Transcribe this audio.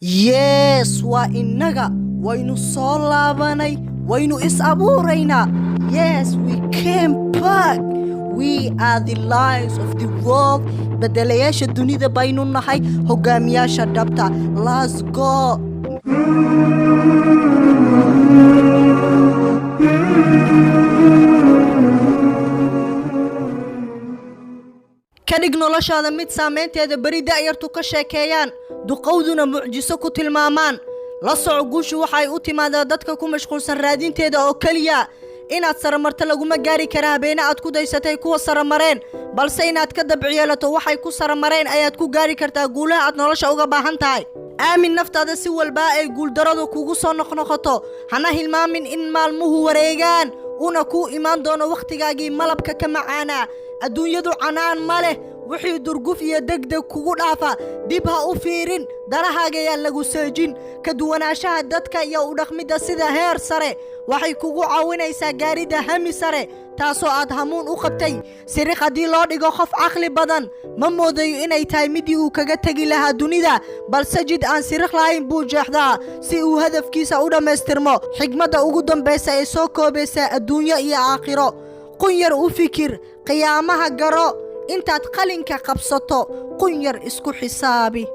Yes, waa innaga. Waynu soo laabanay, waynu is abuuraynaa. Yes, we came back. We are the lions of the world. Bedelayaasha dunida baynu nahay, hogaamiyaasha dhabta. Let's go. Ka dhig noloshaada mid saameynteeda beri da'yartu ka sheekeeyaan, duqowduna mucjiso ku tilmaamaan. La soco, guushu waxay u timaadaa dadka ku mashquulsan raadinteeda oo keliya. Inaad saramarto laguma gaari kara habeene aad ku daysatay kuwa saramareen, balse inaad ka dabciyeelato waxay ku saramareen ayaad ku gaari kartaa guulaha aad nolosha uga baahan tahay. Aamin naftaada si walbaa ay guuldaradu kugu soo noqnoqoto. Hana hilmaamin in maalmuhu wareegaan, una kuu imaan doono wakhtigaagii malabka ka macaanaa. Adduunyadu canaan ma leh. Wixii durguf iyo degdeg kugu dhaafa dib ha u fiirin, danahaaga yaa lagu seejin. Ka duwanaanshaha dadka iyo u dhaqmidda sida heer sare waxay kugu caawinaysaa gaaridda hami sare, taasoo aad hamuun u qabtay. Siriq haddii loo dhigo qof caqli badan, ma moodayo inay tahay midii uu kaga tegi lahaa dunida, balse jid aan siriq lahayn buu jeexdaa si uu hadafkiisa u dhammaystirmo. Xigmadda ugu dambaysa ee soo koobaysa adduunyo iyo aakhiro: qun yar u fikir, qiyaamaha garo. Intaad qalinka qabsato, qun yar isku xisaabi.